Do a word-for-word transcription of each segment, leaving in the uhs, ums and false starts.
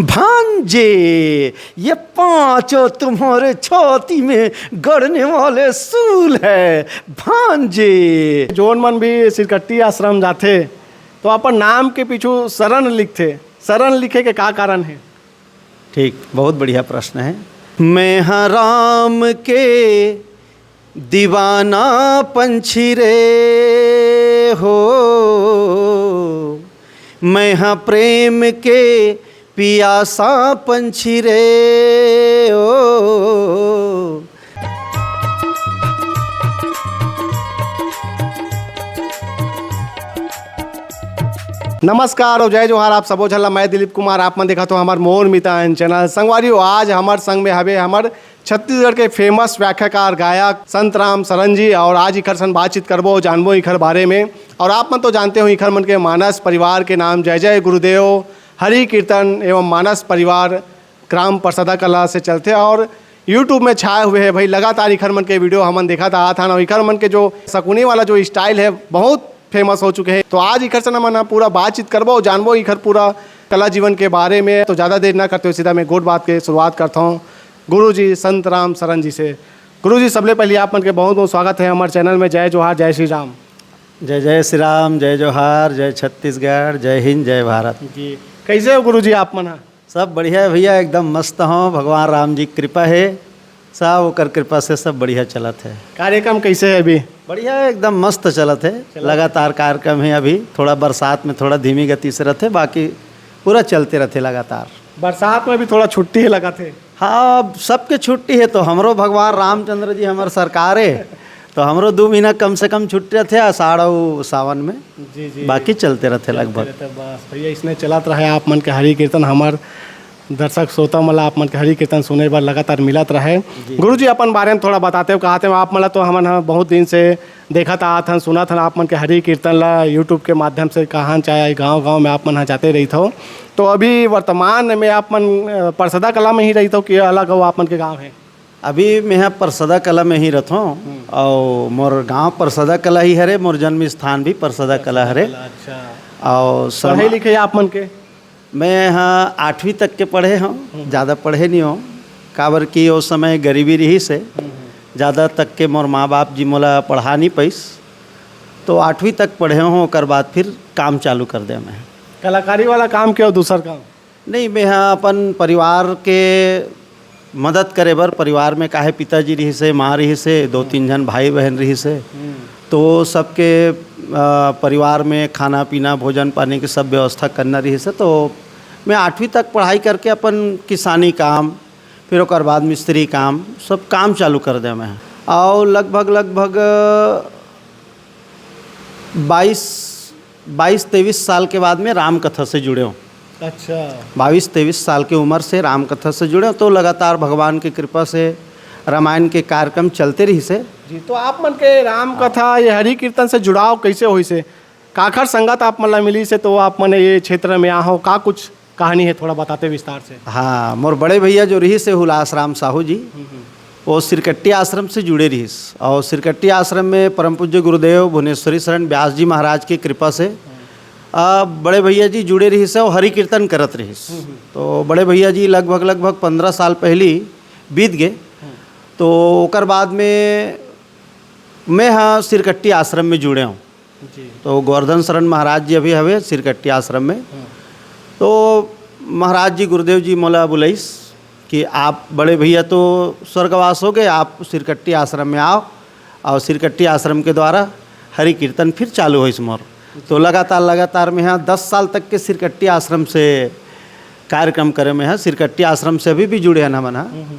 भांजे, ये पांचों तुम्हारे छाती में गड़ने वाले सूल है। भांजे। जोन मन भी सिरकट्टी आश्रम जाथे, तो अपन नाम के पीछू शरण लिखथे। शरण लिखे के का कारण है? ठीक, बहुत बढ़िया प्रश्न है। मैं हा राम के दीवाना पंछी रे हो, मैं हा प्रेम के पियासा पंछी रे ओ। नमस्कार और जय जोहार, आप सबो झन ला। मैं दिलीप कुमार, आप मन देखत हो हमर मोर मितान चैनल। संगवारी हो, आज हमर संग में हवे हमर छत्तीसगढ़ के फेमस व्याख्याकार गायक संत राम सरन जी, और आज इखर सन बातचीत करबो, जानबो इखर बारे में। और आप मन तो जानते हो इखर मन के मानस परिवार के नाम जय जय गुरुदेव, हरि कीर्तन एवं मानस परिवार ग्राम परसदा कला से चलथे और YouTube में छाए हुए है भाई। लगातार इखर मन के वीडियो हमन देखत आत हन और इखर मन के जो सकुनी वाला जो स्टाइल है, बहुत फेमस हो चुके हैं। तो आज इखर से हमन ह पूरा बातचीत करबो, जानबो इखर पूरा कला जीवन के बारे में। तो ज़्यादा देर ना करते हुए सीधा मैं गोठ बात के शुरुआत करता हूँ गुरु जी संत राम सरन जी से। गुरु जी, सबले पहले आप मन के बहुत बहुत स्वागत है हमारे चैनल में। जय जोहार, जय श्री राम। जय जय श्री राम, जय जोहार, जय छत्तीसगढ़, जय हिंद, जय भारत। जी, कैसे हो गुरु जी आप मन ह? सब बढ़िया है भैया, एकदम मस्त हो, भगवान राम जी की कृपा है, सब ओकर कृपा से सब बढ़िया चलत है। कार्यक्रम कैसे है अभी? बढ़िया है, एकदम मस्त चलत है। चलत है। लगातार कार्यक्रम है, अभी थोड़ा बरसात में थोड़ा धीमी गति से रहते, बाकी पूरा चलते रहते लगातार। बरसात में भी थोड़ा छुट्टी है लगाते? हाँ, अब सबके छुट्टी है, तो हमरो भगवान रामचंद्र जी हमर सरकार है, तो हमरो दू महीना कम से कम छुट्टी रहते आषाढ़ और सावन में। जी, जी। बाकी चलते रहते चलते लगभग। रहते, बस भैया, इसने चलत रहे आप मन के हरि कीर्तन, हमर दर्शक श्रोता मन ला आप मन के हरि कीर्तन सुने बर लगातार मिलत रहे। जी। गुरु जी, अपन बारे में थोड़ा बताते हो, कहते हो आप मन ला तो हमन ह बहुत दिन से देखत आत हन, सुनत हन आप मन के हरि कीर्तन ला YouTube के माध्यम से, कहाँ चाहे गांव-गांव में आप मन ह जाते रहित हो। तो अभी वर्तमान में आप मन, अ, परसदा कला में ही रहित हो कि अलग हो आप मन के गांव है? अभी मेहा परसदा कला में ही रथों। हम्म। अउ मोर गांव परसदा कला ही हरे, मोर जन्म स्थान भी परसदा कला हरे। अच्छा। अउ सम- पढ़ाई लिखाई आप मन के? मैं हा आठवीं तक के पढ़े हूँ, हम्म। ज़्यादा पढ़े नहीं हूँ, काबर कि ओ समय गरीबी रहिस हे, हम्म, हम्म। ज़्यादा तक के मोर माँ बाप जी मोला पढ़ा नहीं पाइस, तो आठवीं तक पढ़े हूँ, ओकर बाद फिर काम चालू कर दे मैं। कलाकारी वाला काम के अउ दूसर काम? नहीं, मैं हा अपन परिवार के मदद करे बर, परिवार में काहे पिताजी रहिस हे, माँ रहिस हे, दो हम्म। तीन झन भाई बहन रहिस हे, हम्म। तो सबके, अ, परिवार में खाना पीना, भोजन पानी के सब व्यवस्था करना रहिस हे। तो मैं आठवीं तक पढ़ाई करके अपन किसानी काम, फिर ओकर बाद मिस्त्री काम, सब काम चालू कर दे मैं। अउ लगभग, लगभग बाईस, बाईस तेईस साल के बाद में राम कथा से जुड़े हूँ। अच्छा। बाईस तेईस साल की उम्र से राम कथा से जुड़े हूँ, तो लगातार भगवान की कृपा से रामायण के कार्यक्रम चलते रहिस हे। जी, तो आप मन के राम कथा, ये हरि कीर्तन से जुड़ाव कैसे होइस हे? काखर संगत आप मन ला मिलिस हे, तो आप मन ये क्षेत्र में आ हो, का कुछ कहानी है, थोड़ा बताते विस्तार से। हाँ, मोर बड़े भैया जो रहिस हे हुलास राम साहू जी, हम्म, हम्म। वो सिरकट्टी आश्रम से जुड़े रहिस, और सिरकट्टी आश्रम में परम पूज्य गुरुदेव भुवनेश्वरी शरण व्यास जी महाराज की कृपा से, हम्म। आ, बड़े भैया जी जुड़े रहिस हे और हरि कीर्तन करत रहिस। हम्म, हम्म। तो बड़े भैया जी लगभग, लगभग पंद्रह साल पहली बीत गए। हम्म। तो ओकर बाद में मैं हा सिरकट्टी आश्रम में जुड़े हूँ। जी। तो गोवर्धन शरण महाराज जी अभी हवे सिरकट्टी आश्रम में। हम्म। तो महाराज जी, गुरुदेव जी मोला बुलाइस कि आप बड़े भैया तो स्वर्गवास हो गए, आप सिरकट्टी आश्रम में आओ, और सिरकट्टी आश्रम के द्वारा हरि कीर्तन फिर चालू होइस मोर। तो लगातार, लगातार मैं हा दस साल तक के सिरकट्टी आश्रम से कार्यक्रम करे मैं हा, सिरकट्टी आश्रम से अभी भी जुड़े हन हमन हा। हम्म, हम्म।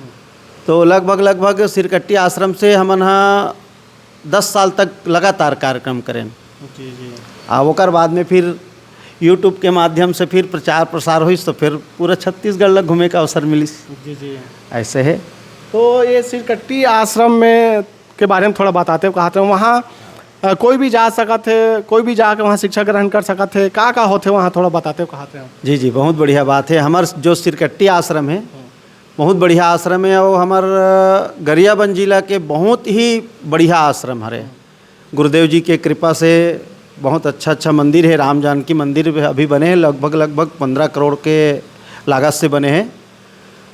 तो लगभग, लगभग सिरकट्टी आश्रम से हमन हा दस साल तक लगातार कार्यक्रम करेन। जी, जी। आ ओकर बाद में फिर YouTube के माध्यम से फिर प्रचार प्रसार होइस, तो फिर पूरा छत्तीसगढ़ ला घूमे का अवसर मिलिस। जी, जी। ऐसे है। तो ये सिरकट्टी आश्रम में के बारे में थोड़ा बताते हो, कहा थे वहाँ, अ, कोई भी जा सकत है, कोई भी जाके वहाँ शिक्षा ग्रहण कर सकत है, का का होथे वहाँ, थोड़ा बताते हो, कहा थे? जी, जी, बहुत बढ़िया बात है। हमार जो सिरकट्टी आश्रम है, हम्म। बहुत बढ़िया आश्रम है, और हमार, अ, गरियाबंद जिला के बहुत ही बढ़िया आश्रम हरे। गुरुदेव जी के कृपा से बहुत अच्छा अच्छा मंदिर है, राम जानकी मंदिर भी अभी बने हैं, लगभग, लगभग पंद्रह करोड़ के लागत से बने हे।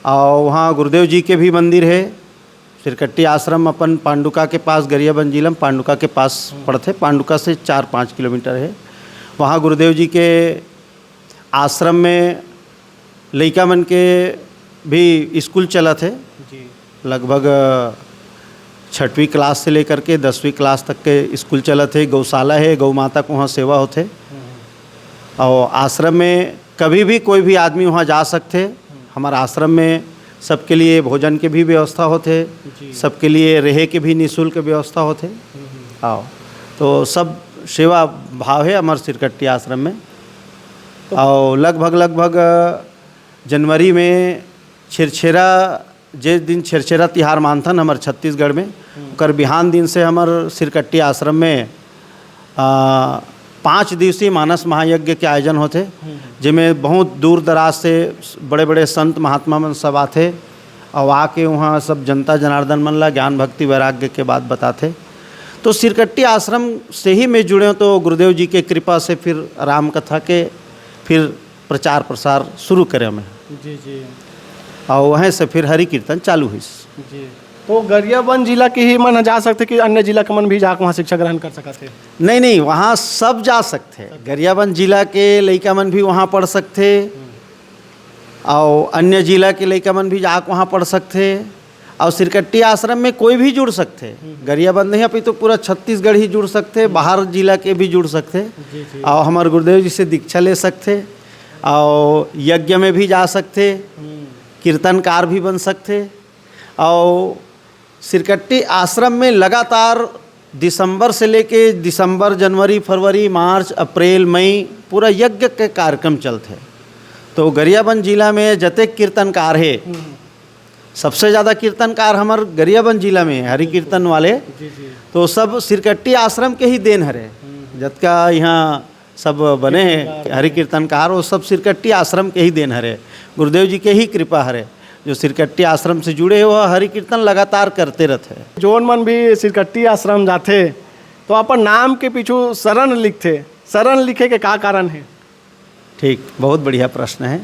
और वहाँ गुरुदेव जी के भी मंदिर हे। सिरकट्टी आश्रम अपन पांडुका के पास, गरियाबंद जिला में पांडुका के पास पड़थे, पांडुका से चार पाँच किलोमीटर हे। वहाँ गुरुदेव जी के आश्रम में लइका मन के भी स्कूल चलत हे। जी। लगभग छठवीं क्लास से लेकर के दसवीं क्लास तक के स्कूल चलत हे। गौशाला हे, गौ माता के वहाँ सेवा होथे। और आश्रम में कभी भी कोई भी आदमी वहाँ जा सकथे। हमारा आश्रम में सबके लिए भोजन के भी व्यवस्था होथे, जी। सबके लिए रहे के भी निःशुल्क व्यवस्था होथे। आओ, तो सब सेवा भाव हे हमर सिरकट्टी आश्रम में। तो और लगभग, लगभग जनवरी में छेरछेरा, जे दिन छेरछेरा तिहार मानथन हमर छत्तीसगढ़ में, ओकर बिहान दिन से हमर सिरकट्टी आश्रम में, आ, पाँच दिवसीय मानस महायज्ञ के आयोजन होथे, जेमे बहुत दूर दराज से बड़े-बड़े संत महात्मा मन सब आथे, अउ आके उहाँ सब जनता जनार्दन मन ला ज्ञान भक्ति वैराग्य के बात बताथे। तो सिरकट्टी आश्रम से ही मैं जुड़े हूँ, तो गुरुदेव जी के कृपा से फिर राम कथा के फिर प्रचार प्रसार शुरू करे मैं। जी, जी। और वहीं से फिर हरि कीर्तन चालू हुई। जी। तो गरियाबंद जिला के ही मन जा सकथे कि अन्य जिला के मन भी जाके वहाँ शिक्षा ग्रहण कर सकत हे? नहीं, नहीं, वहाँ सब जा सकथे। गरियाबंद जिला के लइका मन भी वहाँ पढ़ सकथे, और अन्य जिला के लइका मन भी जाके वहाँ पढ़ सकथे। और सिरकट्टी आश्रम में कोई भी जुड़ सकथे। गरियाबंद नहीं, अभी तो पूरा छत्तीसगढ़ ही जुड़ सकथे, बाहर जिला के भी जुड़ सकथे। जी, जी। और हमारे गुरुदेव जी से दीक्षा ले सकथे, और यज्ञ में भी जा सकथे, कीर्तनकार भी बन सकथे। और सिरकट्टी आश्रम में लगातार दिसंबर से लेके दिसंबर, जनवरी, फरवरी, मार्च, अप्रैल, मई पूरा यज्ञ के कार्यक्रम चलथे। तो गरियाबंद जिला में जतेक कीर्तनकार हे, सबसे ज़्यादा कीर्तनकार हमर गरियाबंद जिला में हे, हरि कीर्तन वाले। जी, जी। तो सब सिरकट्टी आश्रम के ही देन हरे। जतका यहाँ सब बने हे कीर्तनकार। हरि कीर्तनकार, वो सब सिरकट्टी आश्रम के ही देन हरे, गुरुदेव जी के ही कृपा हरे। जो सिरकट्टी आश्रम से जुड़े हे, वो हरि कीर्तन लगातार करते रहथे। जोन मन भी सिरकट्टी आश्रम जाथे, तो अपन नाम के पीछू शरण लिखथे। शरण लिखे के का कारण हे? ठीक, बहुत बढ़िया प्रश्न हे।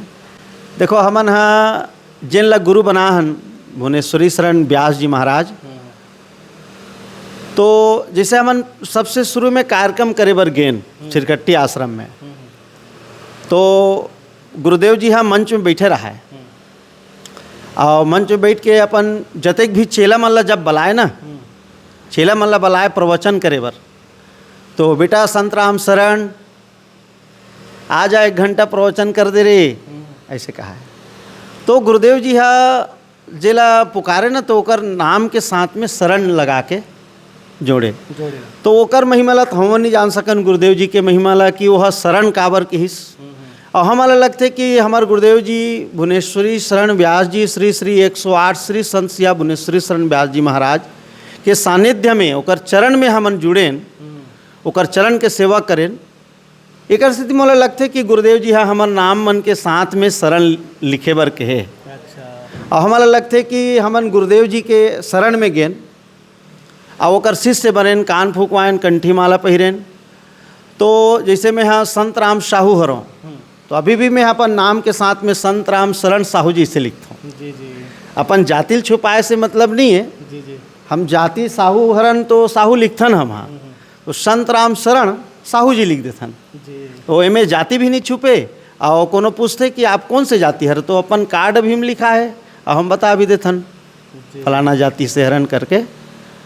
देखो, हमन ह जेन ला गुरु बना हन, भुवनेश्वरी शरण व्यास जी महाराज, तो जैसे हमन सबसे शुरू में कार्यक्रम करे बर गेन सिरकट्टी आश्रम में, तो गुरुदेव जी ह मंच में बैठे रहे, और मंच में बैठ के अपन जतेक भी चेला मन ला जब बलाए ना, चेला मन ला बलाए प्रवचन करे बर, तो "बेटा संतराम शरण, आ जा, एक घंटा प्रवचन कर दे रे", ऐसे कहा है। तो गुरुदेव जी हा जेला पुकारे ना, तो ओकर नाम के साथ में शरण लगा के जोड़े। जोड़े। तो ओकर महिमा ला तो हमन नहीं जान सकन, गुरुदेव जी के महिमा ला, कि ओह शरण काबर किहिस। और हमला लगथे कि हमर गुरुदेव जी भुवनेश्वरी शरण व्यास जी, श्री श्री एक सौ आठ श्री संत सिया भुवनेश्वरी शरण व्यास जी महाराज के सानिध्य में, ओकर चरण में हमन जुड़ेन, ओकर चरण के सेवा करेन। एकर सेती मोला लगथे कि गुरुदेव जी हा हमर नाम मन के साथ में शरण लिखे बर कहे। अच्छा। और हमला लगथे कि हमन गुरुदेव जी के शरण में गेन, और ओकर शिष्य बनेन, कान फूकवाएन, कंठी माला पहिरेन। तो जैसे मैं हा संत राम साहू हरों, तो अभी भी मैं अपन नाम के साथ में संत राम शरण साहू जी से लिखता हूँ। जी, जी। अपन जाति ल छुपाए से मतलब नहीं है। जी, जी। हम जाति साहू हरन तो साहू लिखथन हम, हाँ। तो संत राम शरण साहू जी लिख देथन। जी। तो एमे जाति भी नहीं छुपे, और कोनो पूछथे कि आप कौन से जाति हर, तो अपन कार्ड भी में लिखा है, और हम बता भी देथन, जी। फलाना जाति से हरन करके।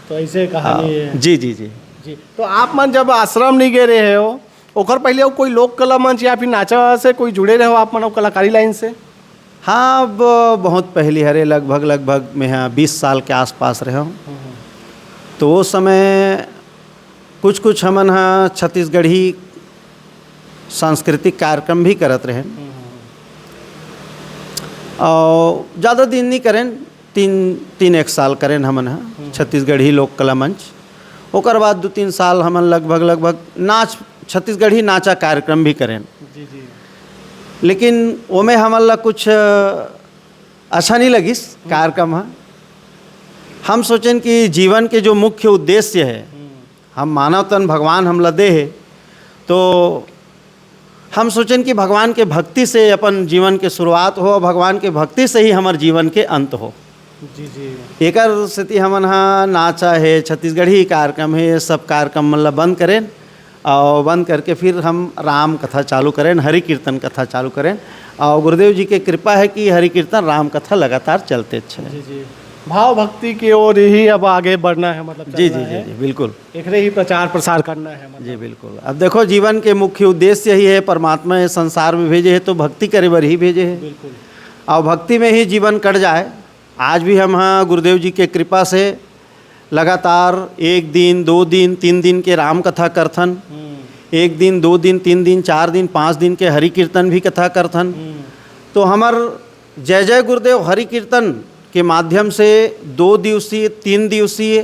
तो ऐसे कहानी हाँ, है। जी, जी, जी। जी, तो आप मन जब आश्रम नहीं गए रहे हो, ओकर पहले वो कोई लोक कला मंच या फिर नाचा से कोई जुड़े रहे हो आप मन, वो कलाकारी लाइन से? हाँ, अब बहुत पहली हरे, लगभग, लगभग मैं हाँ बीस साल के आसपास रहे हूँ। हम्म। तो वो समय कुछ, कुछ हमन हा छत्तीसगढ़ी सांस्कृतिक कार्यक्रम भी करत रहे। हम्म। और ज़्यादा दिन नहीं करें, तीन, तीन एक साल करेन हमन ह, हम्म। छत्तीसगढ़ी लोक कला मंच। ओकर बाद दू तीन साल हमन लगभग, लगभग नाच, छत्तीसगढ़ी नाचा कार्यक्रम भी करेन। जी, जी। लेकिन ओमे हमन ला कुछ, अ, अच्छा नहीं लगिस हम्म। कार्यक्रम ह। हम सोचेन कि जीवन के जो मुख्य उद्देश्य है, हम्म। हम मानव तन भगवान हमला दे हे, तो हम सोचेन कि भगवान के भक्ति से अपन जीवन के शुरुआत हो, भगवान के भक्ति से ही हमर जीवन के अंत हो। जी, जी। एकर सेती हमन ह नाचा हे, छत्तीसगढ़ी कार्यक्रम हे, ये सब कार्यक्रम मन ल बंद करेन, और बंद करके फिर हम राम कथा चालू करेन, हरि कीर्तन कथा चालू करेन। और गुरुदेव जी के कृपा है कि हरि कीर्तन, राम कथा लगातार चलते है। जी, जी। भाव भक्ति की ओर ही अब आगे बढ़ना है, मतलब जी, चलना जी, जी, है। जी, बिल्कुल। एकरे ही प्रचार प्रसार करना है, मतलब। जी, बिल्कुल। अब देखो, जीवन के मुख्य उद्देश्य यही है, परमात्मा ये संसार में भेजे है तो भक्ति करे बर ही भेजे है। बिल्कुल। और भक्ति में ही जीवन कट जाए। आज भी हम ह गुरुदेव जी के कृपा से लगातार एक दिन, दो दिन, तीन दिन के राम कथा करथन। हम्म। एक दिन, दो दिन, तीन दिन, चार दिन, पाँच दिन के हरि कीर्तन भी कथा करथन। हम्म। तो हमर जय जय गुरुदेव हरि कीर्तन के माध्यम से दो दिवसीय, तीन दिवसीय,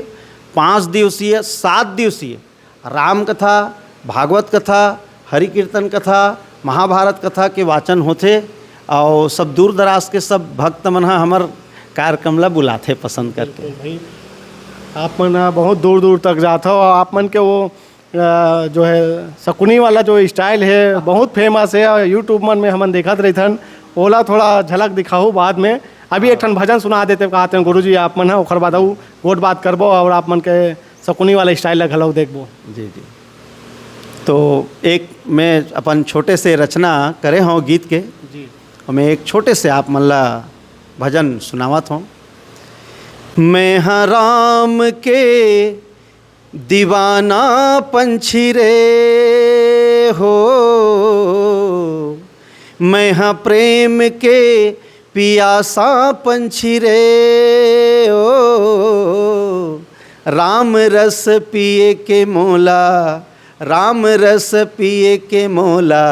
पाँच दिवसीय, सात दिवसीय राम कथा, भागवत कथा, हरि कीर्तन कथा, महाभारत कथा के वाचन होथे। और सब दूर दराज के सब भक्त मन ह हमर कार्यक्रम ला बुलाथे पसंद करके। बिल्कुल भाई, आप मन ह बहुत दूर दूर तक जात हो, और आप मन के वो अ, जो है शकुनी वाला जो स्टाइल है बहुत फेमस है, और YouTube मन में हमन देखत रहिथन। ओला थोड़ा झलक दिखाहू बाद में। अभी एक ठन भजन सुना देते कहते हैं गुरुजी आप मन ह, ओखर बाद अउ गोठ बात करबो और आप मन के शकुनी वाला स्टाइल ला घलो देखबो। जी, जी। तो एक मैं अपन छोटे से रचना करे हूँ गीत के, जी। और मैं एक छोटे से आप मन ला भजन सुनावत हूँ। मैं ह राम के दीवाना पंछी रे हो, मैं ह प्रेम के पियासा पंछी रे हो। राम रस पिए के मोला, राम रस पिए के मोला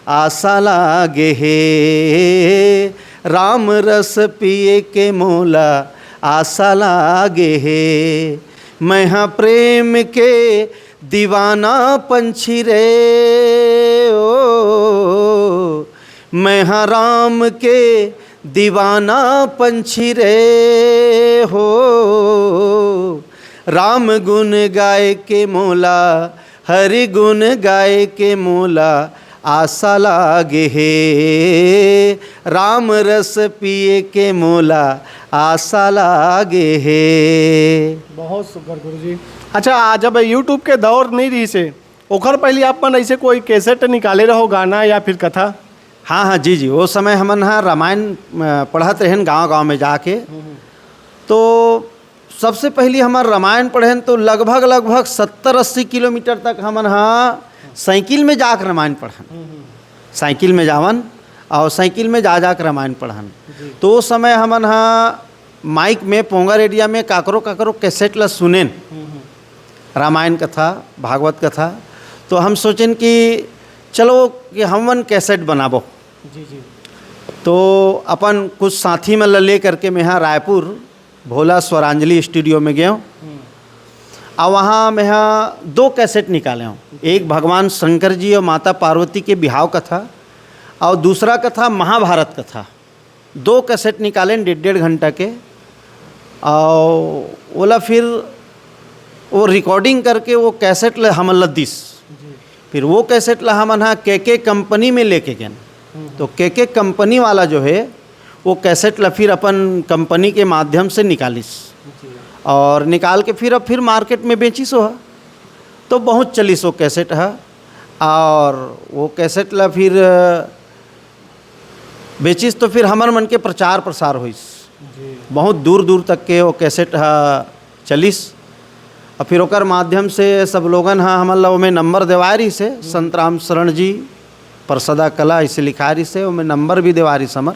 आसा लागे हे। राम रस पिए के मोला आसा लागे हे। मैं ह प्रेम के दीवाना पंछी रे ओ, मैं ह राम के दीवाना पंछी रे हो। राम गुण गाए के मोला, हरि गुण गाए के मोला आसा लागे हे। राम रस पिए के मोला आसा लागे हे। बहुत सुघर गुरुजी। अच्छा, आ, जब YouTube के दौर नहीं रहिस हे, ओखर पहले आप मन ऐसे कोई कैसेट निकाले रहो, गाना या फिर कथा? हाँ, हाँ, जी, जी। वो समय हमन ह रामायण, अ, पढ़त रहेन गांव-गांव में जाके। हम्म, हम्म। तो सबसे पहली हमर रामायण पढ़ेन तो लगभग, लगभग सत्तर अस्सी किलोमीटर तक हमन ह साइकिल में जाके रामायण पढ़न। हम्म, हम्म। साइकिल में जावन और साइकिल में जा, जाके रामायण पढ़न। जी। तो उस समय हमन ह माइक में, पोंगा रेडिया में काकरो, काकरो कैसेट ला सुनेन। हम्म, हम्म। रामायण कथा, भागवत कथा। तो हम सोचेन कि चलो कि हमन कैसेट बनाबो। जी, जी। तो अपन कुछ साथी मन ला ले करके मैं ह रायपुर भोला स्वरांजलि स्टूडियो में गए हूँ। हम्म। और वहाँ मैं ह दो कैसेट निकाले हूँ, एक भगवान शंकर जी और माता पार्वती के बिहाव कथा, और दूसरा कथा महाभारत कथा। दो कैसेट निकालेन डेढ़ डेढ़ घंटा के, और ओला फिर वो रिकॉर्डिंग करके वो कैसेट ल हमन ल दिस। जी। फिर वो कैसेट ल हमन ह के के कंपनी में लेके गेन। हम्म। तो के के कंपनी वाला जो है, वो कैसेट ल फिर अपन कंपनी के माध्यम से निकालिस। जी। और निकाल के फिर अब फिर मार्केट में बेचिस हो, तो बहुत चलिस वो कैसेट ह। और वो कैसेट ल फिर बेचिस तो फिर हमर मन के प्रचार प्रसार होइस। जी। बहुत दूर दूर तक के वो कैसेट ह चलिस। और फिर ओकर माध्यम से सब लोगन ह हमन ला ओमे नंबर देवाय रहिस हे, हम्म। संत राम शरण जी, परसदा कला, ऐसे लिखाय रहिस हे, ओमे नंबर भी देवाय रहिस हमर।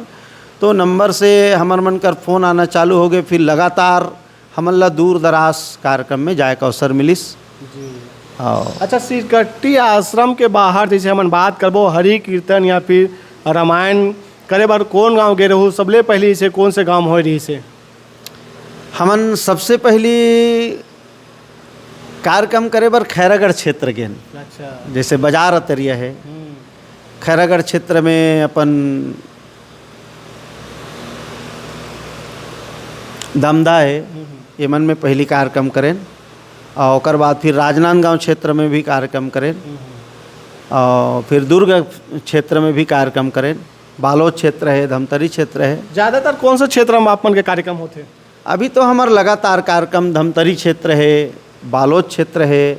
तो नंबर से हमर मन कर फोन आना चालू हो गए, फिर लगातार हमन ला दूर दराज कार्यक्रम में जाए के अवसर मिलिस। जी। हाँ। अच्छा, सिरकट्टी आश्रम के बाहर जैसे हमन बात करबो, हरि कीर्तन या फिर रामायण करे बर कौन गांव गे रहू? सबले पहली इसे कौन से गांव होय रहिस हे? हमन सबसे पहली कार्यक्रम करे बर खैरागढ़ क्षेत्र गेन। अच्छा। जैसे बाजार अतरिया है, हम्म। खैरागढ़ क्षेत्र में अपन दमदा है, हम्म, हम्म। ये मन में पहली कार्यक्रम करेन, और ओकर बाद फिर राजनांदगांव क्षेत्र में भी कार्यक्रम करेन। हम्म, हम्म। और फिर दुर्ग क्षेत्र में भी कार्यक्रम करेन, बालोद क्षेत्र हे, धमतरी क्षेत्र हे। ज़्यादातर कौन से क्षेत्र में आप मन के कार्यक्रम होथे? अभी तो हमर लगातार कार्यक्रम धमतरी क्षेत्र हे, बालोद क्षेत्र हे,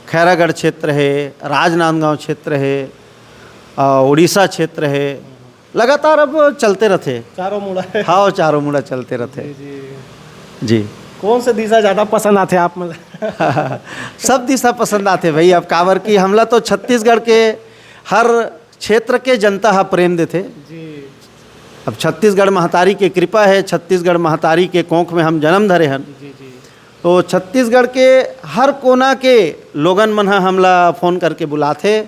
खैरागढ़ क्षेत्र हे, राजनांदगांव क्षेत्र हे, अ, उड़ीसा क्षेत्र हे, लगातार अब चलते रथे। चारों मुड़ा हे। हाँ, चारों मुड़ा चलते रथे। जी, जी। जी। कौन से दिशा ज़्यादा पसंद आथे आप मन? सब दिशा पसंद आथे भाई। अब काबर कि हमला तो छत्तीसगढ़ के हर क्षेत्र के जनता ह प्रेम देथे। जी। अब छत्तीसगढ़ महतारी के कृपा हे, छत्तीसगढ़ महतारी के कोख में हम जन्म धरे हन। जी, जी। तो छत्तीसगढ़ के हर कोना के लोगन मन ह हमला फोन करके बुलाथे,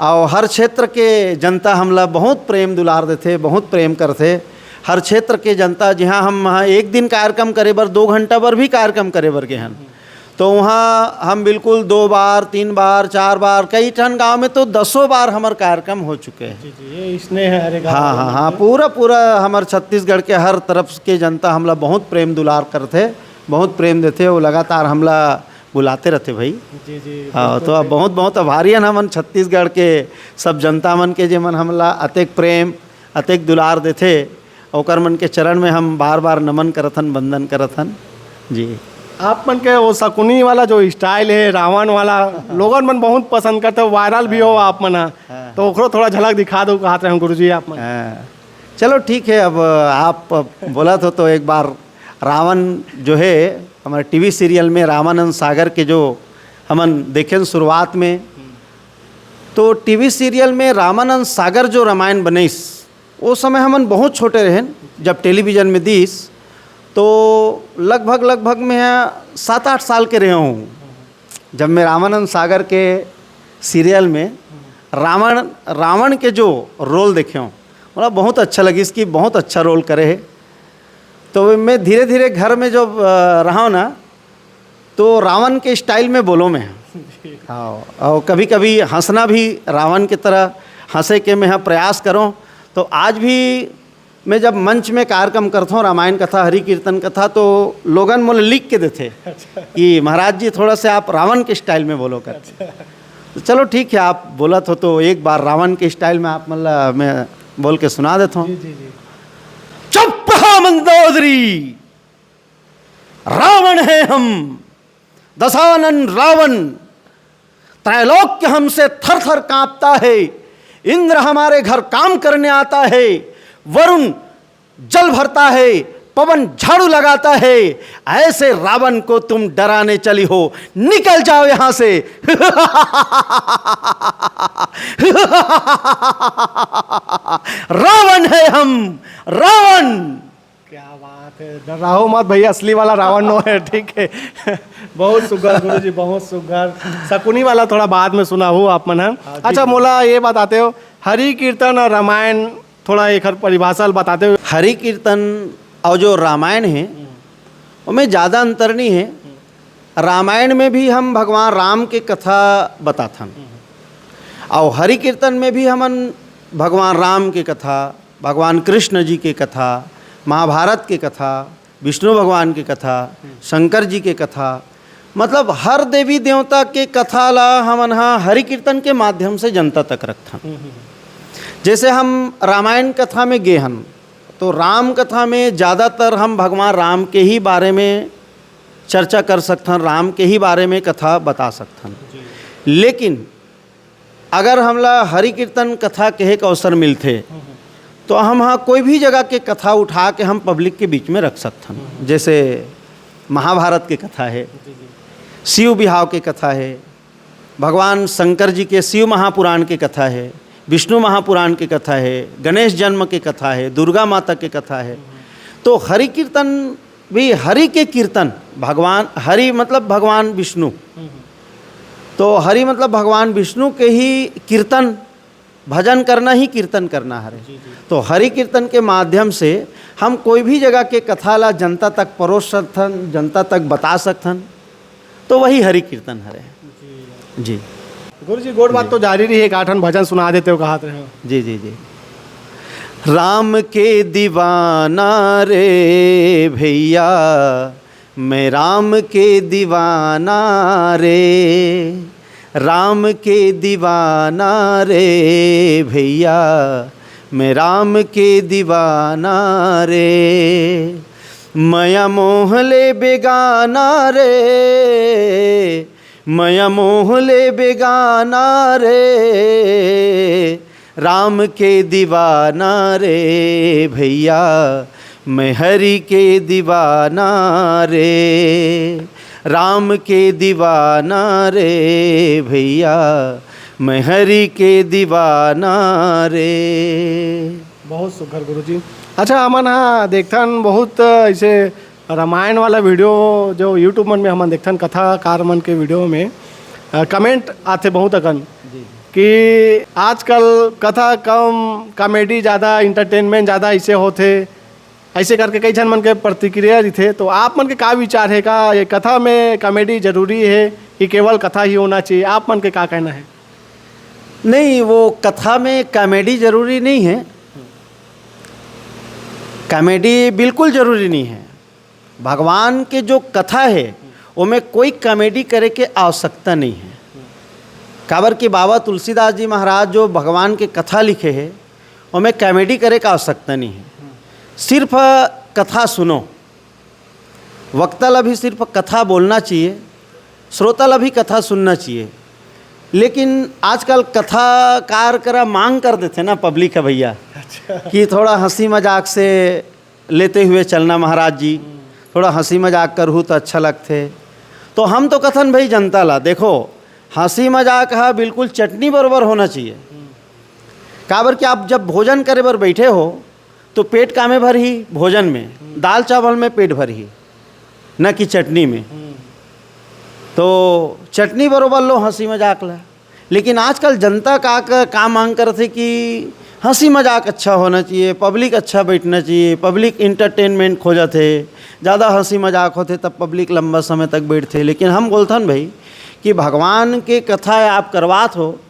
अउ हर क्षेत्र के जनता हमला बहुत प्रेम दुलार देथे, बहुत प्रेम करथे। हर क्षेत्र के जनता, जिहाँ हम वहाँ एक दिन कार्यक्रम करे बर, दो घंटा बर भी कार्यक्रम करे बर गे हन, तो वहाँ हम बिल्कुल दो बार, तीन बार, चार बार, कई ठन गांव में तो दसों बार हमर कार्यक्रम हो चुके हे। जी, जी, ये स्नेह है हरे गाँव हाँ, वाले हाँ, लोग हाँ, के। पूरा, पूरा हमर छत्तीसगढ़ के हर तरफ के जनता हमला बहुत प्रेम दुलार करथे, बहुत प्रेम देथे, वो लगातार हमला बुलाते रथे भाई। जी, जी, हाँ, बिल्कुल तो अब भाई। बहुत, बहुत आभारी हन हमन छत्तीसगढ़ के सब जनता मन के, जेमन हमला अतेक प्रेम, अतेक दुलार देथे, ओकर मन के चरण में हम बार-बार नमन करत हन, वंदन करत हन। जी। आप मन के वो शकुनी वाला जो style हे, रावण वाला, लोगन मन बहुत पसंद करथे, viral भी हो आप मन ह। हाँ। तो ओकरो थोड़ा झलक दिखा दो, कहत रहे गुरुजी आप मन। हाँ। चलो ठीक है, अब आप बोलत हो तो एक बार रावण जो है हमारे टीवी सीरियल में रामानंद सागर के जो हमन देखेन शुरुआत में, तो टीवी सीरियल में रामानंद सागर जो रामायण बनिस, वो समय हमन बहुत छोटे रहेन, जब टेलीविजन में दिस, तो लगभग, लगभग मैं सात आठ साल के रहे हूँ, जब मैं रामानंद सागर के सीरियल में रावण, रावण के जो रोल देखे हूँ, मोला बहुत अच्छा लगिस कि बहुत अच्छा रोल करे हे। तो मैं धीरे-धीरे घर में जब, अ, रहा हूँ ना, तो रावण के style में बोलो मैं। जी। हाँ, और कभी-कभी हँसना भी रावण की तरह हँसे के मैं ह प्रयास करूँ। तो आज भी मैं जब मंच में कार्यक्रम करता हूँ, रामायण कथा, हरि कीर्तन कथा, तो लोगन मोला लिख के देथे अच्छा। कि महाराज जी, थोड़ा से आप रावण के style में बोलो कर। अच्छा। तो चलो ठीक है, आप बोलत हो तो एक बार रावण के style में आप मन ला मैं बोल के सुना देता हूँ। जी, जी, जी। चुप रहा मंदोदरी, रावण है हम, दशानन रावण। त्रैलोक्य हमसे थर थर कांपता है। इंद्र हमारे घर काम करने आता है, वरुण जल भरता है, पवन झाड़ू लगाता है। ऐसे रावण को तुम डराने चली हो, निकल जाओ यहां से। रावण है हम, रावण। क्या बात है, डराओ मत भैया, असली वाला रावण नो है, ठीक है। बहुत सुघर गुरु जी, बहुत सुघर। शकुनी वाला थोड़ा बाद में सुना हो आप मन ह। हाँ, जी, अच्छा, जी। मोला ये बताते हो, हरि कीर्तन और रामायण, थोड़ा एक हर परिभाषा बताते हो। हरि कीर्तन और जो रामायण है, हम्म। ओमे ज़्यादा अंतर नहीं है। हम्म। रामायण में भी हम भगवान राम के कथा बताथन, हम्म। और हरि कीर्तन में भी हमन भगवान राम के कथा, भगवान कृष्ण जी के कथा, महाभारत के कथा, विष्णु भगवान के कथा, हम्म। शंकर जी के कथा, मतलब हर देवी देवता के कथा ला हमन ह हरि कीर्तन के माध्यम से जनता तक रखथन। हम्म, हम्म। जैसे हम रामायण कथा में गे हन, तो राम कथा में ज़्यादातर हम भगवान राम के ही बारे में चर्चा कर सकथन, राम के ही बारे में कथा बता सकथन। जी। लेकिन अगर हमला हरि कीर्तन कथा कहे के अवसर मिलथे, हम्म, हम्म। तो हम ह कोई भी जगह के कथा उठा के हम public के बीच में रख सकथन। हम्म। जैसे महाभारत के कथा है, जी, जी। शिव बिहाव के कथा है, भगवान शंकर जी के शिव महापुराण के कथा है, विष्णु महापुराण के कथा है, गणेश जन्म के कथा है, दुर्गा माता के कथा है। हम्म। तो हरि कीर्तन भी, हरि के कीर्तन, भगवान हरि मतलब भगवान विष्णु, हम्म। तो हरि मतलब भगवान विष्णु के ही कीर्तन, भजन करना ही कीर्तन करना हरे। जी, जी। तो हरि कीर्तन के माध्यम से हम कोई भी जगह के कथा ला जनता तक परोस सकथन, जनता तक बता सकथन, तो वही हरि कीर्तन हरे। जी। जी। गुरु जी, गोठ बात जी। तो जारी रही, एक आठन भजन सुना देते हो, कहत रहे हो। जी, जी, जी। राम के दीवाना रे भैया, मैं राम के दीवाना रे। राम के दीवाना रे भैया, मैं राम के दीवाना रे। मया मोह ले बेगाना रे, मया मोह ले बेगाना रे। राम के दीवाना रे भैया, मैं हरि के दीवाना रे। राम के दीवाना रे भैया, मैं हरि के दीवाना रे। बहुत सुघर गुरुजी। अच्छा, हमन हा देखथन बहुत ऐसे रामायण वाला वीडियो जो YouTube मन में हमन देखथन, कथाकार मन के वीडियो में, अ, कमेंट आथे बहुत अकन जी। कि आजकल कथा कम, कॉमेडी ज़्यादा, एंटरटेनमेंट ज़्यादा ऐसे होथे, ऐसे करके कई झन मन के प्रतिक्रिया रहिथे। तो आप मन के का विचार हे, का ये कथा में कॉमेडी जरूरी है कि केवल कथा ही होना चाहिए? आप मन के का कहना है? नहीं, वो कथा में कॉमेडी जरूरी नहीं है, कॉमेडी बिल्कुल जरूरी नहीं है। भगवान के जो कथा है, ओमे कोई कॉमेडी करे के आवश्यकता नहीं है। काबर कि बाबा तुलसीदास जी महाराज जो भगवान के कथा लिखे है, ओमे कॉमेडी करे के आवश्यकता नहीं है। सिर्फ कथा सुनो, वक्ता ला भी सिर्फ कथा बोलना चाहिए, श्रोता ला भी कथा सुनना चाहिए। लेकिन आजकल कथाकार करा मांग कर देथे ना पब्लिक ह भैया, अच्छा। कि थोड़ा हंसी मजाक से लेते हुए चलना महाराज जी, थोड़ा हंसी मजाक करहू तो अच्छा लगथे। तो हम तो कथन भाई जनता ला, देखो, हंसी मजाक ह बिल्कुल चटनी बरोबर होना चाहिए। काबर कि आप जब भोजन करे बर बैठे हो तो पेट कामे भरही? भोजन में, दाल चावल में पेट भरही, न कि चटनी में। तो चटनी बरोबर लो हंसी मजाक ला। लेकिन आजकल जनता का, का, का मांग करथे कि हंसी मजाक अच्छा होना चाहिए, पब्लिक अच्छा बैठना चाहिए, पब्लिक एंटरटेनमेंट खोजत हे, ज़्यादा हंसी मजाक होथे तब पब्लिक लंबा समय तक बैठथे। लेकिन हम बोलथन भाई कि भगवान के कथा आप करवात हो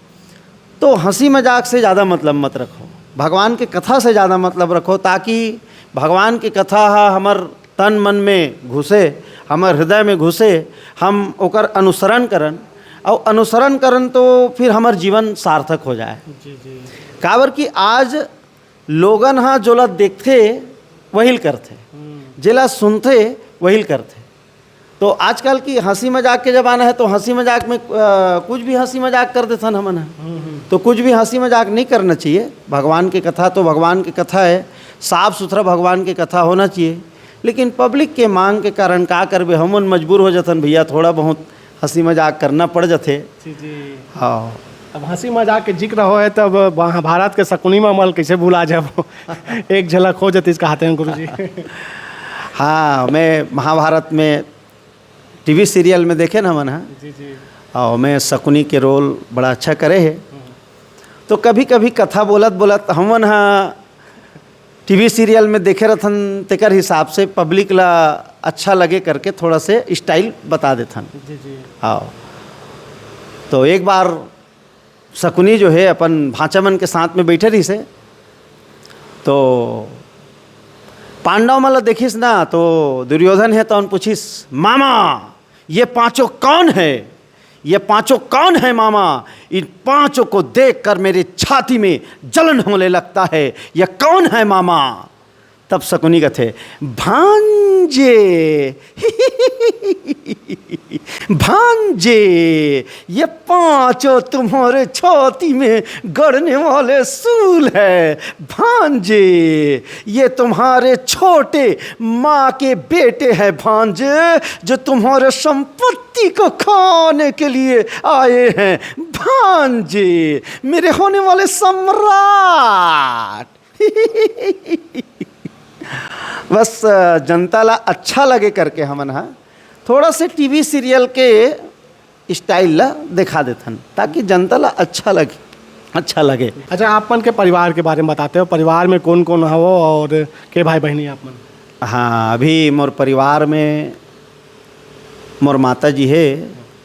तो हंसी मजाक से ज़्यादा मतलब मत रखो, भगवान के कथा से ज़्यादा मतलब रखो, ताकि भगवान के कथा ह हमर तन मन में घुसे, हमर हृदय में घुसे, हम ओकर अनुसरण करन, और अनुसरण करन तो फिर हमर जीवन सार्थक हो जाए। जी, जी। काबर कि आज लोगन ह जोला देखथे वही ल करथे, हम्म। जेला सुनथे वही ल करथे। तो आजकल की हंसी मजाक के ज़माना है, तो हंसी मजाक में, अ, कुछ भी हंसी मजाक कर देथन हमन ह। हम्म, हम्म। तो कुछ भी हंसी मजाक नहीं करना चाहिए। भगवान के कथा तो भगवान के कथा है, साफ सुथरा भगवान के कथा होना चाहिए। लेकिन पब्लिक के मांग के कारण का करबे, हमन मजबूर हो जाथन भैया, थोड़ा बहुत हंसी मजाक करना पड़ जाथे। जी, जी। हाँ। अब हंसी मजाक के जिक्र हो है, तब महाभारत के शकुनी मामा ल कैसे भुला जाबो? एक झलक हो जाती इसका हाथे में गुरुजी। हाँ, मैं महाभारत में टीवी सीरियल में देखे न हमन ह, जी, जी। और मैं शकुनी के रोल बड़ा अच्छा करे है। हम्म। तो कभी-कभी कथा बोलत-बोलत हमन ह टीवी सीरियल में देखे रथन, तेकर हिसाब से पब्लिक ला अच्छा लगे करके थोड़ा से स्टाइल बता देथन। जी, जी। हाँ। तो एक बार शकुनी जो है अपन भांचा मन के साथ में बैठे रहिस हे, तो पांडव मन ला देखिस ना, तो दुर्योधन है तो पूछिस, "मामा, ये पांचों कौन है? ये पांचों कौन है मामा? इन पांचों को देखकर मेरे छाती में जलन होने लगता है। ये कौन है मामा?" तब शकुनी कथे, "भांजे, भांजे, ये पांचों तुम्हारे छाती में गड़ने वाले सूल है। भांजे, ये तुम्हारे छोटे माँ के बेटे हैं भांजे, जो तुम्हारे संपत्ति को खाने के लिए आए हैं। भांजे, मेरे होने वाले सम्राट।" बस, अ, जनता ला अच्छा लगे करके हमन ह थोड़ा से टीवी सीरियल के स्टाइल ला दिखा देथन, ताकि जनता ला अच्छा लगे, अच्छा लगे। अच्छा, आप मन के परिवार के बारे में बताते हो, परिवार में कौन-कौन हवो और के भाई बहिनी आप मन? हाँ, अभी मोर परिवार में मोर माता जी हे,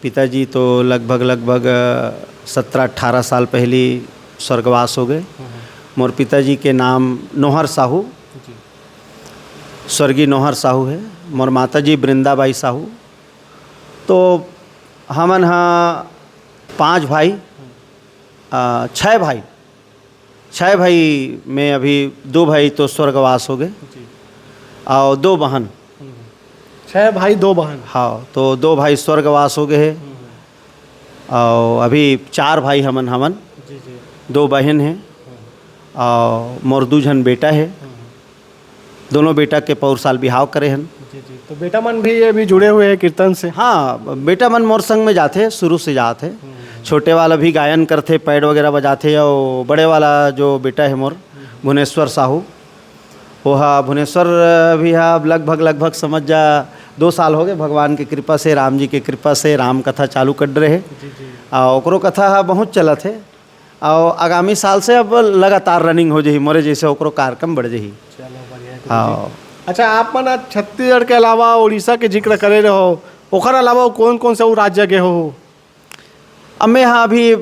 पिताजी तो लगभग, लगभग, अ, सत्रह अठारह साल पहली स्वर्गवास हो गए। हम्म। मोर पिताजी के नाम नोहर साहू, जी। स्वर्गीय नोहर साहू हे। मोर माता जी वृंदाबाई साहू। तो हमन ह पांच भाई, अ, छह भाई, छह भाई में अभी दो भाई तो स्वर्गवास हो गए जी। और दो बहन। हम्म। छह भाई, दो बहन। हाँ, तो दो भाई स्वर्गवास हो गए हैं। हम्म। और अभी चार भाई हमन हमन जी जी। दो बहन हैं। हम्म। और मोर दू झन बेटा है। हम्म। दोनों बेटा के पौर साल बिहाव करे हन। जी जी। तो बेटा मन भी ये भी जुड़े हुए हैं कीर्तन से? हाँ, बेटा मन मोर संग में जाते, शुरू से जाते। हम्म। छोटे वाला भी गायन करते, पैड वगैरह बजाते, और बड़े वाला जो बेटा है मोर, हम्म। भुवनेश्वर साहू, वो हा भुवनेश्वर भी हा, अब लगभग लगभग समझ जा, दो साल हो गए। भगवान की कृपा से, राम जी की कृपा से राम कथा चालू कर रहे। जी जी। आ ओकरो कथा हा बहुत चलत है। और आगामी साल से अब लगातार रनिंग हो जाही, मोरे जैसे ओकरो कार्यक्रम बढ़ जाही। चलो, बढ़िया है, गुरु जी। हाँ। अच्छा, आप मन आज छत्तीसगढ़ के अलावा उड़ीसा के जिक्र करे रहो, ओकर अलावा कौन कौन से अउ राज्य गए हो? अब मैं यहाँ अभी, अ,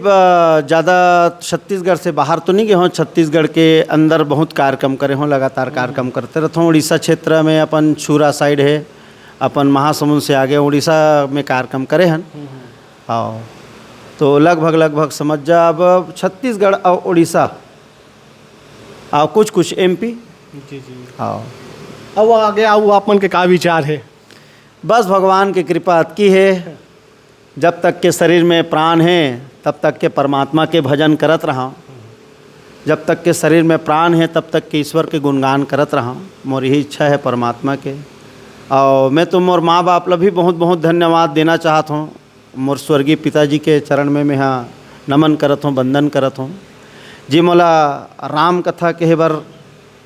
ज़्यादा छत्तीसगढ़ से बाहर तो नहीं गए हों। छत्तीसगढ़ के अंदर बहुत कार्यक्रम करे हों, लगातार कार्यक्रम करते रहते हों। उड़ीसा क्षेत्र में अपन छुरा साइड है, अपन महासमुंद से आगे उड़ीसा में कार्यक्रम करे हन। हम्म, हम्म। हाँ, तो लगभग लगभग समझ जा, अब छत्तीसगढ़ और उड़ीसा और कुछ कुछ एमपी। जी जी। हाँ। अब आगे आओ, आप मन के का विचार है? बस भगवान की कृपा अतकी है, जब तक के शरीर में प्राण है तब तक के परमात्मा के भजन करत रहा। जब तक के शरीर में प्राण है तब तक के ईश्वर के गुणगान करत रहा। मोर यही इच्छा है परमात्मा के। और मैं तो मोर माँ बाप ला भी बहुत बहुत धन्यवाद देना चाहत हूँ। मोर स्वर्गीय पिताजी के चरण में मैं हा नमन करत हूँ, वंदन करत हूँ। जी मोला राम कथा कहे बर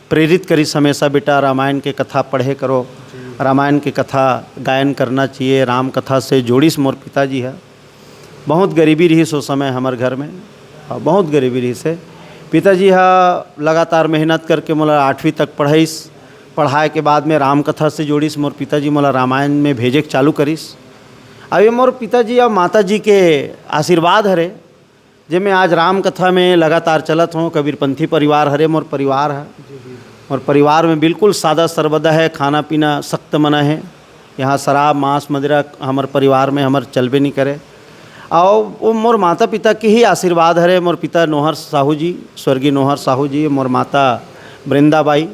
प्रेरित करिस हमेशा, "बेटा, रामायण के कथा पढ़े करो, जी। रामायण के कथा गायन करना चाहिए।" राम कथा से जोड़िस मोर पिताजी ह। बहुत गरीबी रहिस ओ समय हमर घर में, अउ बहुत गरीबी रहिस हे। पिताजी ह लगातार मेहनत करके मोला आठवीं तक पढ़ाइस। पढ़ाए के बाद में राम कथा से जोड़िस मोर पिताजी, मोला रामायण में भेजे के चालू करिस। अब ये मोर पिताजी अउ माता जी के आशीर्वाद हरे, जेमे आज राम कथा में लगातार चलत हों। कबीरपंथी परिवार हरे मोर परिवार ह। जी, जी। मोर परिवार में बिल्कुल सादा सर्वदा है, खाना पीना सख्त मना है। यहाँ शराब, मांस, मदिरा हमर परिवार में हमर चलबे नहीं करे। अउ वो मोर माता पिता के ही आशीर्वाद हरे। मोर पिता नोहर साहू जी, स्वर्गीय नोहर साहू जी, मोर माता वृंदा बाई,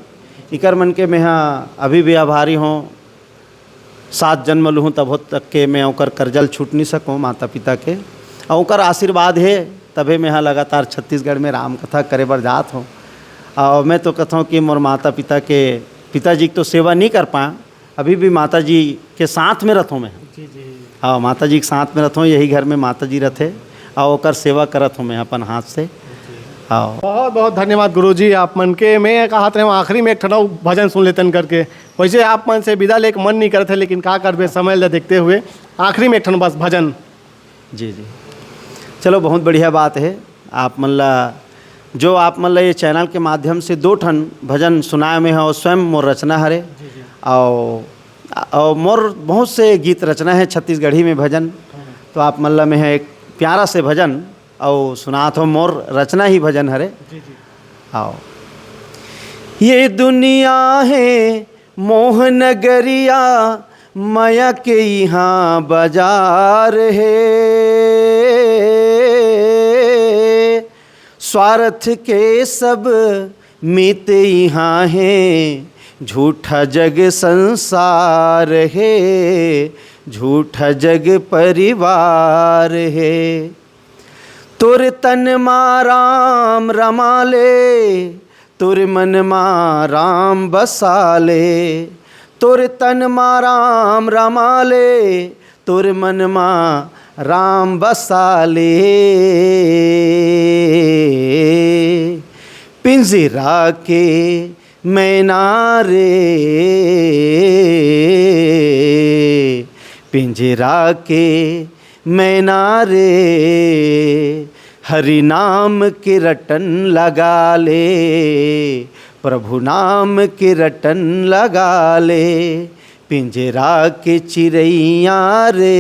इकर मन के मेहा अभी भी आभारी हों। सात जन्म लूहूँ तभो तक के मैं ओकर कर्जा ल छूट नहीं सकूँ, माता पिता के। अउ ओकर आशीर्वाद हे, तभे मैं ह लगातार छत्तीसगढ़ में राम कथा करे बर जात हों। अउ मैं तो कथों कि मोर माता पिता के, पिताजी के तो सेवा नहीं कर पाए, अभी भी माता जी के साथ में रथों मैं। जी, जी। हाँ, माता जी के साथ में रथों, यही घर में माता जी रथे, अउ ओकर सेवा करत हों मैं अपन हाथ से। जी। हाँ। बहुत बहुत धन्यवाद गुरुजी आप मन के। मैं कहत रहे हूँ आखिरी में एक ठन अउ भजन सुन लेतन करके। वैसे आप मन से विदा लेके मन नहीं करत है, लेकिन का करबे, समय ला देखते हुए आखिरी में एक ठन बस भजन। जी, जी। चलो, बहुत बढ़िया बात है। आप मन ला, जो आप मन ला ये चैनल के माध्यम से दो ठन भजन सुनाए में है, वो स्वयं मोर रचना हरे। जी, जी। अउ, अउ मोर बहुत से गीत रचना है छत्तीसगढ़ी में भजन। हम्म। तो आप मन ला मैं एक प्यारा से भजन अउ सुनात हों, मोर रचना ही भजन हरे। जी, जी। आओ। ये दुनिया है मोह नगरिया, मया के इहाँ बाजार हे। स्वार्थ के सब मीत इहाँ हे, झूठा जग संसार हे, झूठा जग परिवार हे। तोर तन मा राम रमा ले, तोर मन मा राम बसा ले। तोर तन मा राम रमा ले, तोर मन मा राम बसा ले। पिंजरा के मैना रे, पिंजरा के मैना रे, हरि नाम के रटन लगा ले, प्रभु नाम के रटन लगा ले। पिंजरा के चिरैया रे,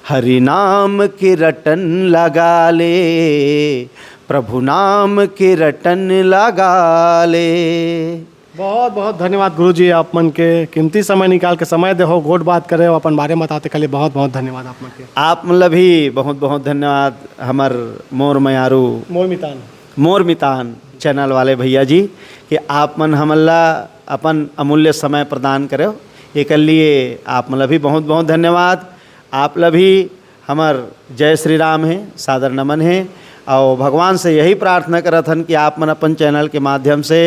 हरि नाम के रटन लगा ले, प्रभु नाम के रटन लगा ले। बहुत बहुत धन्यवाद गुरुजी, आप मन के कीमती समय निकाल के समय देहो, गोठ बात करे हो, अपन बारे में बताते के लिए बहुत बहुत धन्यवाद आप मन के। आप मन ला भी बहुत बहुत धन्यवाद, हमर मोर मयारू मोर मितान। मोर मितान चैनल वाले भैया जी, कि आप मन हमन ला अपन अमूल्य समय प्रदान करे हो, एकर लिए आप मन ला भी बहुत बहुत धन्यवाद। आप ला भी हमर जय श्री राम हे, सादर नमन हे। और भगवान से यही प्रार्थना करत हन कि आप मन अपन चैनल के माध्यम से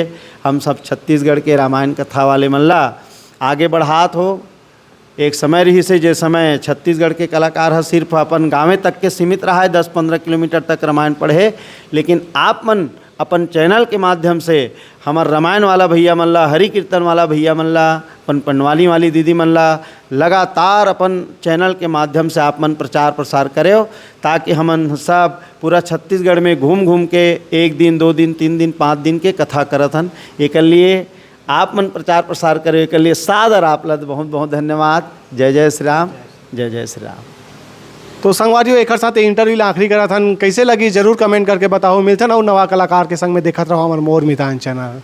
हम सब छत्तीसगढ़ के रामायण कथा वाले मन ला आगे बढ़ात हो। एक समय रहिस हे, जे समय छत्तीसगढ़ के कलाकार ह सिर्फ अपन गांवे तक के सीमित रहा है, दस पंद्रह किलोमीटर तक रामायण पढ़े, लेकिन आप मन अपन चैनल के माध्यम से हमर रामायण वाला भैया मन ला, हरि कीर्तन वाला भैया मन ला, अपन पंडवानी वाली दीदी मन ला लगातार अपन चैनल के माध्यम से आप मन प्रचार प्रसार करेव, ताकि हमन सब पूरा छत्तीसगढ़ में घूम घूम के एक दिन, दो दिन, तीन दिन, पाँच दिन के कथा करत हन। एकर लिए आप मन प्रचार प्रसार करे के लिए सादर आप ला बहुत बहुत धन्यवाद। जय जय श्री राम, जय जय श्री राम। तो संगवारियों, एकर साथ इंटरव्यू ला आखिरी करत हन। कैसे लगी जरूर कमेंट करके बताओ। मिलथन अउ नवा कलाकार के संग में, देखत रहो हमर मोर मितान चैनल।